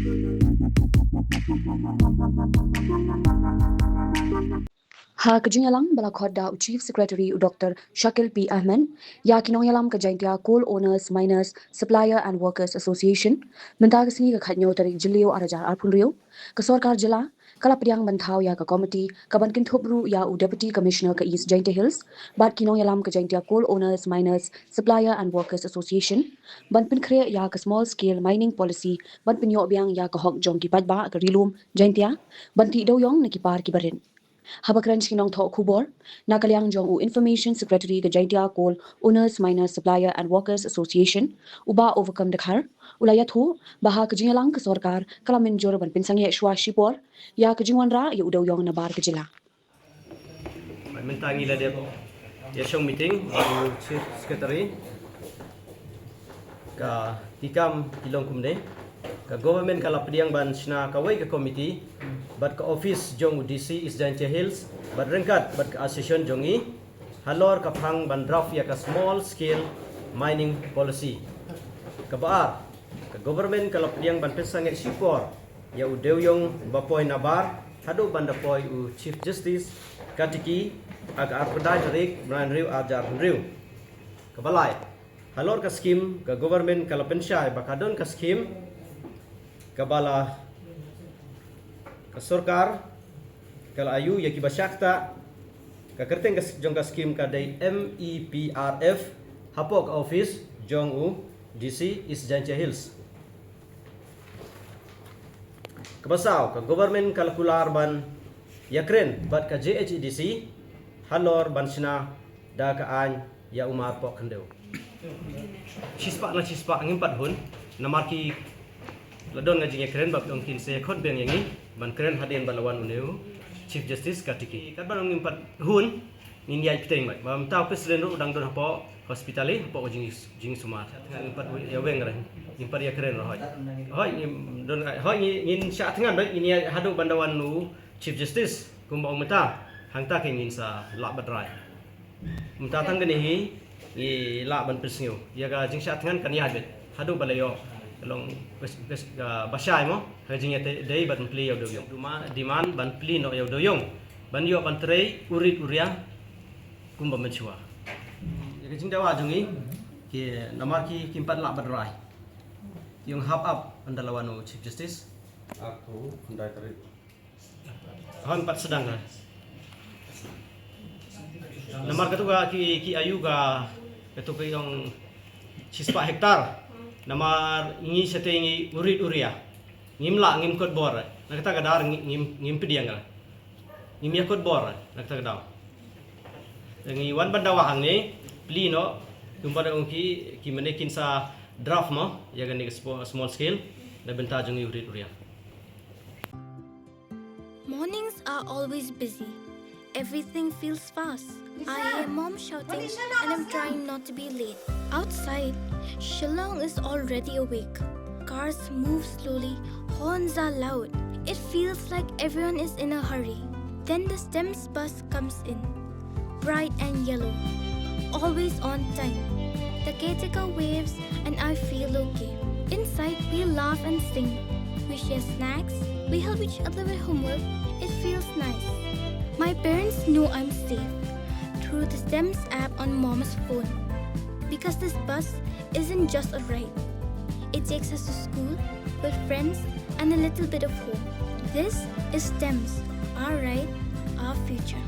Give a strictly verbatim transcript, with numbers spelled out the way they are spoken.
Ha ka jingïalang ba la khot da u Chief Secretary u Doctor Shakil P Ahmed ïa ki nongïalam ka Jaintia Coal Owners, Miners, Supplier and Workers Association, mynta ka sngi ka khatñiew tarik Jylliew arhajar arphew hynriew, ka sorkar jylla ka la pdiang ban thaw ïa ka komiti ka ban kynthup ruh ïa u Deputy Commissioner ka East Jaintia Hills bad ki nongïalam ka Jaintia Coal Owners, Miners, Supplier and Workers Association ban pynkhreh ïa ka Small Scale Mining Policy ban pynïoh biang ïa ka hok jong ki paidbah ka Ri Lum Jaintia ban tih dewïong na ki par ki barit. Haba kren sha ki nongthoh khubor na ka liang jong u Information Secretary ka Jaintia Coal Owners, Miners, Supplier and Workers Association, u Bah Overcome Dkhar, u la ïathuh ba ha ka jingïalang ka sorkar ka la mynjur ban pynsangeh shuwa shipor ïa ka jingwanrah ïa u dewïong nabar ka jylla. Mynta ngi la dep ïa shong meeting u Chief Secretary. Ka ki kam ki long kumne. Ka government ka la pdiang ban shna kawei ka committee bad ka office jong u D C East Jaintia Hills bad ryngkat bad ka association jong ngi halor ka phang ban draft ïa ka Small Scale Mining Policy. Kaba ar, ka government ka la pdiang ban pynsangeh shipor ïa u dewïong ba poi nabar haduh ban da poi u Chief Justice Katiki ha ka arphew khyndai tarik bnai hynriew arhajar hynriew. Kaba lai, halor ka skim ka government ka la pynshai ba ka don ka skim kaba la ka sorkar ka la ïoh ïa kiba shah ktah. Ka kyrteng ka s-, jong ka skim ka dei M E P R F hapoh ka office jong u D C East Jaintia Hills. Kaba saw, ka government ka la kular ban ïakren bad ka J H A D C halor ban shna da ka aiñ ïa u marpoh khyndew. Shispah na shispah ngim pat hun namar ki la don ka jingïakren bad ong kin sa khot biang ïa ngi ban kren hadien ba la wan une u Chief Justice Katiki. Katba ngim pat hun ngin ïaid bteng bad ba mynta u president ruh u dang don hapoh hospital hapoh ka jing, jingsumar. Ngim pat ïa weng re, ngim pat ïakren re hoi. Hoi ngim don, hoi ngin shah thngan bad ngin ïaid haduh ban da wan u Chief Justice kumba ong mynta hangta ke ngin sa lah bad rai. Mynta tang kane hi ngi lah ban pynsngew ïa ka jingshah thngan kan ïaid bad haduh ba la ïoh ka long bes, bes, ka ba shai mo ha ka jingïadei bad plie ïa u dewïong. Duma demand ban plie noh ïa u dewïong ban ïoh ban trei u rit u ria kumba mynshuwa. Ïa ka jingdawa jong ngi ki namar ki kim pat lah bad rai. Ki ong hap ap ynda la wan u Chief Justice. Arphew khyndai tarik. Hon pat sdang ka. Namar katu ka ki, ki ayu ka, katu ka ong shispah hektar. Namar ngi shatei ngi u rit u ria. Ngim lah ngim kot bor. Na kata ka daw ngi, ngim, ngim pdiang ka. Ngim ïa kot bor na kata ka daw. Ngi wan ban dawa hangne plie noh kumba da ong ki, ki mane kin sa draft mo ïa kane ka spo-, small scale na bynta jong ngi u rit u ria. Mornings are always busy. Everything feels fast. I hear mom shouting and I'm trying not to be late. Outside, Shillong is already awake. Cars move slowly, horns are loud. It feels like everyone is in a hurry. Then the STEMS bus comes in. Bright and yellow. Always on time. The caretaker waves and I feel okay. Inside, we laugh and sing. We share snacks. We help each other with homework. It feels nice. My parents know I'm safe through the STEMS app on mom's phone. Because this bus isn't just a ride. It takes us to school, with friends, and a little bit of hope. This is STEMS, our ride, our future.